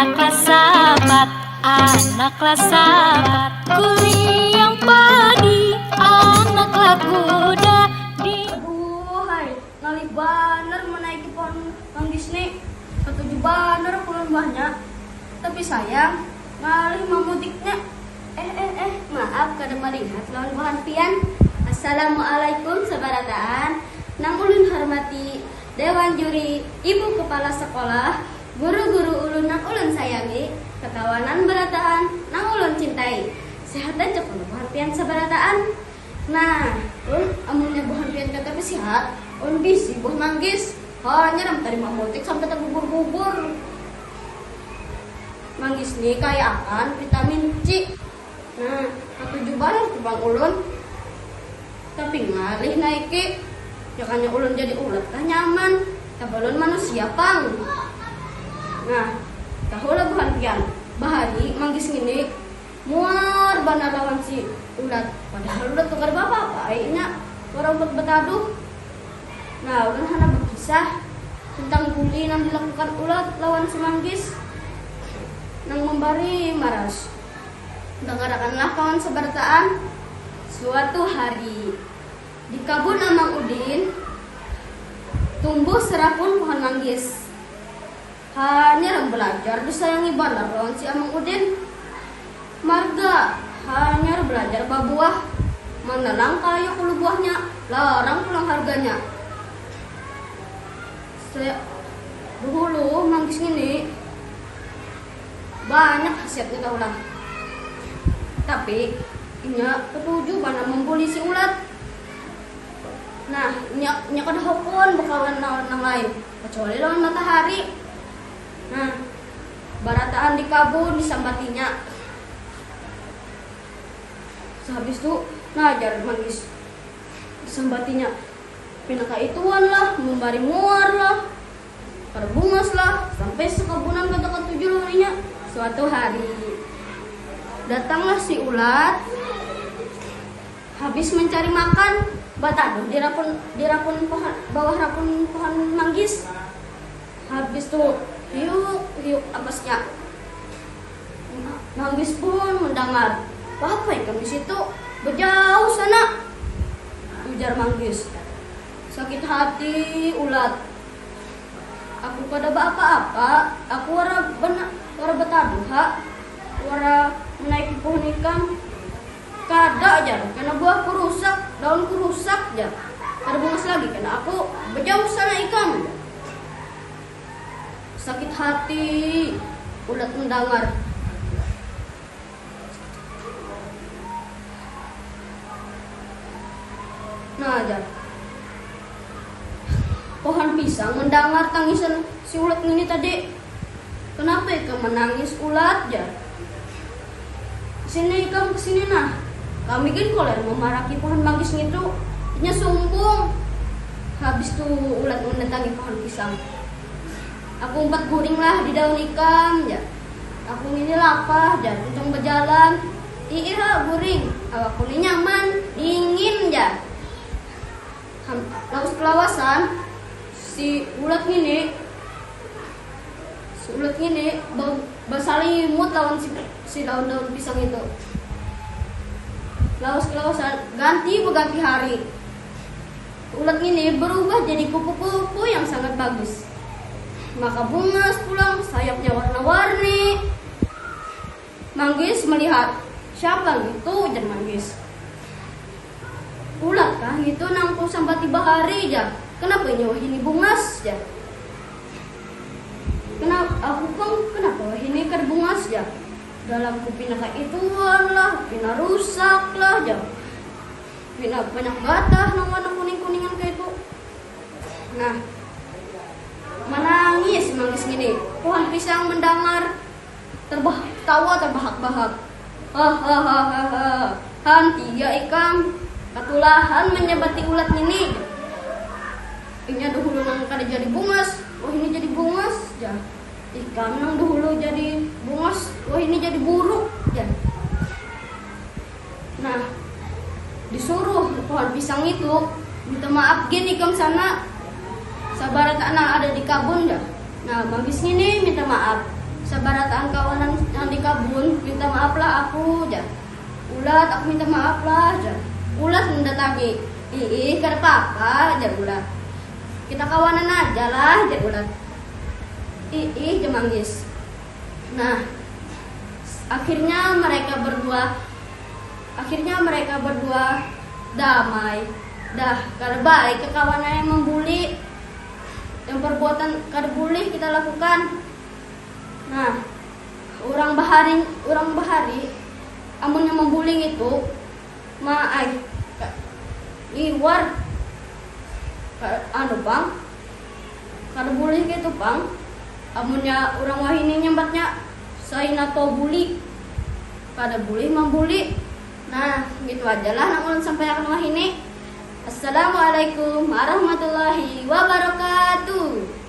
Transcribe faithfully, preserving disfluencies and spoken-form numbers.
Kelas sapat, anak kelas sapat, kuliang padi, anak lah kuda di. Aduhai, ngalih banar menaiki pohon manggis ni. Katuju banar aku lawan buahnya. Tapi sayang, ngalih mamutiknya. Eh, eh, eh, maaf kada meringat lawan buhan pian. Assalamualaikum sabarataan. Nang ulun hormati Dewan Juri, Ibu Kepala Sekolah, guru-guru ulun nang ulun sayangi, kakawanan barataan nang ulun cintai. Sehat aja kah buhan pian sabarataan? Nah, ulun amunnya buhan pian kada bersihat, ulun bisi buah manggis. Hanya ram tadi mamutik sampai terbubur-bubur. Manggis ni kaya akan vitamin C. Nah, katuju banar tu bang ulun. Tapi ngalih naiki, jakanya ulun jadi ulat kah nyaman, tabalun manusia pang. Nah, tahulah buhan pian, bahari manggis ngini muar banar lawan si ulat. Padahal ulat tu kada apa-apa ai inya, wara umpat bataduh. Nah, ulun handak bakisah tentang bully nang dilakukan ulat lawan si manggis nang mambari maras. Dangarakanlah kawan sabarataan. Suatu hari, di kabun Amang Udin tumbuh sarapun pohon manggis. Hanyar balajar disayangi banar lawan si Amang Udin. Marga hanyar balajar babuah, mana nang kaya kulu buahnya, larang pulang harganya. Saya, dahulu manggis ngini banyak khasiatnya tahulah. Tapi inya katuju banar mambuli si ulat. Nah, inya, inya kada hakun bakawan lawan nang lain, kecuali lawan matahari. Nah, barataan di kabun disambatinya. Sehabis tu, nah, jar manggis. Disambatinya, pina kaituan lah, mambari muar lah, kada bungas lah, sampai sakabunan kada katuju lawan inya. Suatu hari, datanglah si ulat. Habis mencari makan, bataduh di rapun, di rapun pohon, bawah rapun pohon manggis. Habis tu, hiuk, hiuk napasnya. Manggis pun mendangar, "Apa ikam di situ? Bejauh sana," ujar manggis. Sakit hati ulat. "Aku kada baapa-apa, aku wara bana, wara bataduh ha, wara menaiki pohon ikam." "Kada," jar, "kena buahku rusak, daunku rusak," jar. "Kada bungas lagi kena aku, bejauh sana ikam," jar. Sakit hati ulat mendangar. Nah, jar. Pohon pisang mendangar tangisan si ulat ngini tadi. "Kenapa ikam menangis, ulat?" jar. "Sini ikam, kesini nah. Kami gin koler memaraki pohon manggis ngitu. Inya sumbung." Habis tu ulat mendatangi pohon pisang. "Aku umpat guring lah di daun ikam," jar. "Aku ngini lapah," jar, "tuntung bajalan." "Iih ha, guring. Awakku ni nyaman, dingin," jar. Ham, lawas kelawasan, si ulat ngini, si ulat ngini ba-, basalimut lawan si, si daun-daun pisang itu. Lawas kelawasan, ganti baganti hari. Ulat ngini berubah jadi kupu-kupu yang sangat bagus. Maka bungas pulang, sayapnya warna-warni. Manggis melihat, "Siapa ngitu?" jar manggis. "Ulat kah ngitu nang ku sambati bahari," jar. "Kenapa inya wahini bungas?" jar. "Kenapa aku pang, kenapa wahini kada bungas?" jar. "Dalamku pina kaituan lah, pina rusak lah," jar. "Pina banyak gatah nang warna kuning-kuningan kaitu." Nah, manangis manggis ngini. Pohon pisang mendangar terbah-, tawa terbahak-bahak. "Hahaha. Hantia ikam, katulahan menyabati ulat ngini. Inya dahulu nang kada jadi bungas, wahini jadi bungas," jar. "Ikam nang dahulu jadi bungas, wahini jadi buruk," jar. Nah, disuruh pohon pisang itu, "Minta maaf gin ikam sana, sabarataan nang ada di kabun," jar. Nah, manggis ngini minta maaf. Sabarataan kawanan yang di kabun, minta maaf lah aku, jar. Ulat, aku minta maaf lah, jar. Ulat mendatangi. Iih, kada apa-apa, jar ulat. Kita kawanan aja lah, jar ulat. Iih, jar manggis. Nah, akhirnya mereka berdua akhirnya mereka berdua damai. Dah, kada baik kekawanan yang membuli, yang perbuatan kada boleh kita lakukan. Nah, orang bahari orang bahari amunnya membuling itu, maai, liwar. Anu pang, kada boleh gitu pang. Amunnya orang wahini nyambatnya sainato buli, kada boleh membuli. Nah, gitu aja lah nang ulun sampaikan wahini. Assalamualaikum warahmatullahi wabarakatuh.